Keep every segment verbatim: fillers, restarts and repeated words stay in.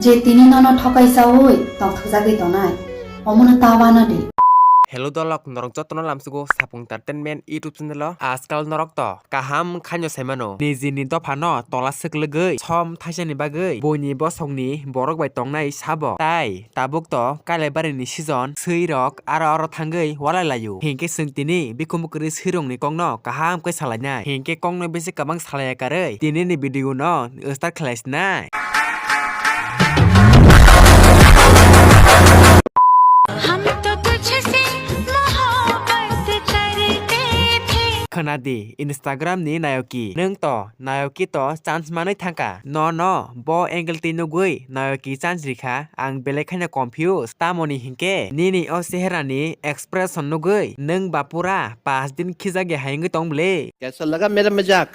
Je tini nono thokai chaui tongthokjagwi tonai, omono ta wana di. Hello dolok, norok jotono lamsugo Sapung Entertainment YouTube channel o. Ajkal norok to kaham khaino saimano, nijini dophano tola swklwgwi som thaisani bagwi buini bosongni borok bai tongnai sabo. Tai tabuk to Kailaibari ni season, swi rok aro aro thangwi walai laio. Hinkhe chwng tini bikhumbu kwrwi swi rokni kokno kaham khe salainai. Hinkhe kokno bisi kwbang salaiya karwi tini ni video no start khlai sinai. हम तो तुझसे मोहब्बत करते थे। Khna di, Instagram ni nayoki. Nwng to nayoki to chance manwi thangkha. Nono bo angle twi nugwi nayoki chance rikha. Ang belai khaino confuse. Tamoni hinkhe nini o chehera ni expression nugwi nwng ba pura paanch din khijak ya hai wngwi tong bwle. कैसा लगा मेरा मजाक?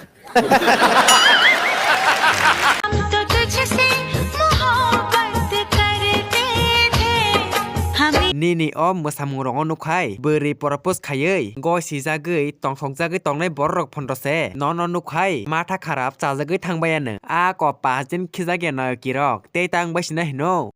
हम तो तुझसे मोहब्बत करते थे। हमें Nini o mwsamung rok o nukhai bwrwi propose khaiwi goi sijagwi tongthokjagwi tongnai borok rok phondro se nono nukhai matha kharap chajagwi thangbai ano. A ko paanch din khijak ya nayoki rok tei tang bai sina hino.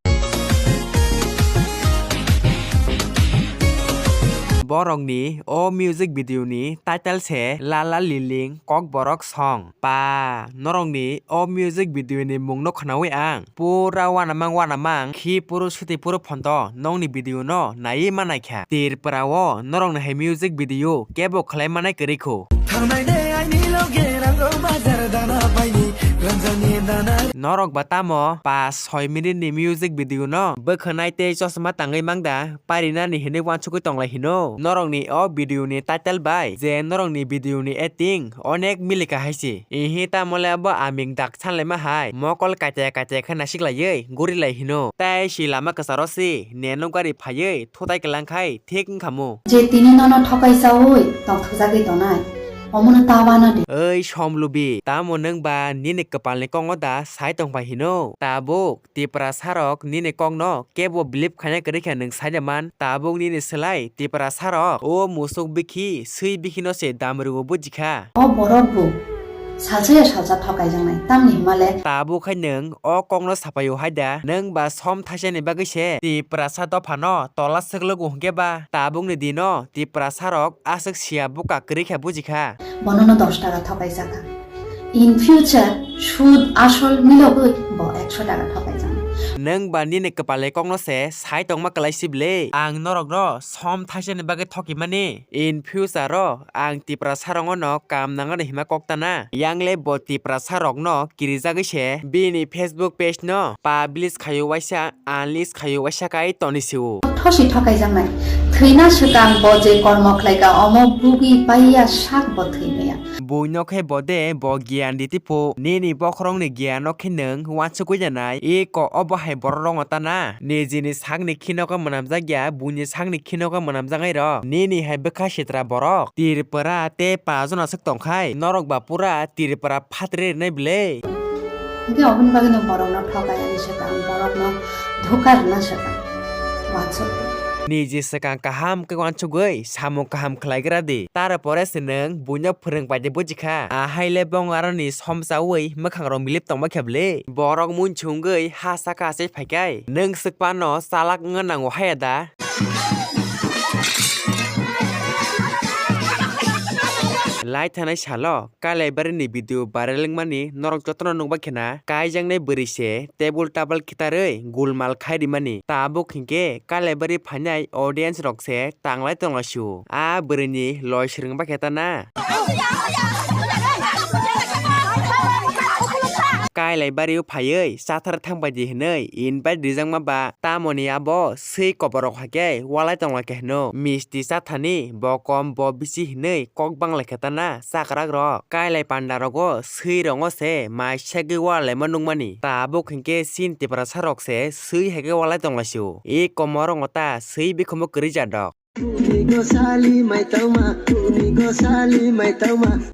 Borokni o music video ni title se Lala Liling Kokborok Song. Pa, norokni o music video ni mungno khnaui ang pura wanamang wanamang khi puro suti puro phonto nokni video no naiwi manaikha. Tripura o norokni hai music video kebo khlai manai kwrwi kho. थांनाय दे आइनि लगे रंगौ बाजार दाना बायनि रंजानि दाना। Norok ba tamo paanch soi minute ni music video no bwkhanai tei chosma tangwi mangda parinani hinwi wansugwi tonglai hino. Norokni o video ni title bai je norokni video ni acting onek milika hai se. Ihi tamo le bo aming dak sanlaima hai mokol kaite kaite khe nasik laiwi guri lai hino. Tai si lama kwcharo si neno gari phaiwi thutai kwlang khai thik wngkha mo. Je tini nono thokai chaui tongthokjagwi tonai, omono ta wana di. Oi Somlubi, tamo nwng ba nini kwpalni kokno da sai tongphai hino? Tabuk Tiprasa rok nini kokno kebo believe khaina kwrwi khe nwng sai da man. Tabuk nini slai Tiprasa rok o musuk bikhi swi bikhino se damrio bujikha. O borok bo salsa ya salsa thokaijaknai, tamni hwnmale. Tabuk khai nwng o kokno sapaio hai da, nwng ba som thaisani bagwi se Tiprasa dophano tola swklugo hwnkhe ba tabukni dino Tiprasa rok aswk siya buka kwrwi kha bujikha. Bonono dos taka thokaijakha. In future sud asol milogwi bo ekso taka thokaijaknai. Nwng ba nini kwpalni kokno se sai tongma kwlai si bwle. Ang norokno som thaisani bagwi thokimani. In future o ang Tiprasa rokno no kam nangani hima kok tana. Yang le bo Tiprasa rokno kirijagwi se bini Facebook page no publish khaio waisa, unlist khaio waisa kai toni sio. Thosi thokaijaknai. Thwina swkang bo je kormo khlaika omo bugwi paiya sak bo thwimaya. Buino khe bo de bo giyan riti phu. Nini bokhorokni giyano khe nwng wansugwi janai. Iko obo hai borok rokno tana. Nijini sakni khinogo mwnamjak ya, buini sakni khinogo mwnamjak ai rok. Nini hai bwkha sitra borok. Tripura tei paanch jona swk tongkhai. Norok ba pura Tripura phatri rwnai bwle. Hwnkhe oboni bagwino borokno thokaiani swkang, borokno dhoka rwna swkang. Wansuk. Niji swkang kaham khe wansugwi samung kaham khlaigra di. Tar pore se nwng buino phwrwng pai di bujikha. Ahai le bong aroni som chaui mwkhang rok milip tongma khe bwle. Borok munsungwi ha saka achai phaikhai. Nwng swk pano chalak wngna nango haya da? Lai thanai salo Kailaibari ni video viral wngmani norok jotono nukbai khena, kaijaknai bwrwi se table tabal khitarwi gulmal khai rimani. Tabuk hinkhe Kailaibari phainai audience rok se tanglai tonglaisio. A bwrwi ni loi swrwng bai khe tana. Kailaibari o phaiwi chathar thangbai di hwnwi invite rijakma ba tamoni abo swi koborok hai khe walai tongla khe hwno. Misti chathani bo kom bo bisi hwnwi kok bangla khe tana chakrak rok. Kailai panda rogo swi rongo se mai segwi walaima nukmani. Tabuk hinkhe chini Tiprasa rok se swi hai khe walai tonglaisio. E komo rongo ta swi bikhomo kwrwi jadok.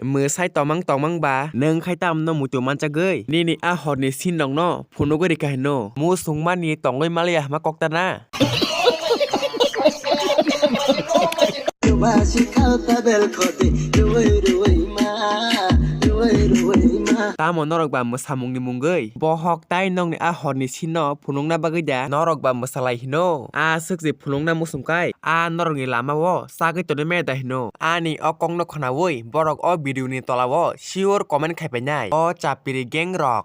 Mwsai tomang tomang ba nwng khai tamno muitu manchagwi nini a horni scene rokno phunugwi rikha hino. Musungmani tongwi maliya hama koktana. Tamo norok ba mwsamungni mungwi bohok tai nokni a horni sino phunukna bagwi da norok ba mwsalai hino? A swk je phunukna muchungkai a norokni lamao chagwi tonwi maya da hino? Ani o kokno khwnaui borok o video ni tolao sure comment khaipainai o chapiri gang rok.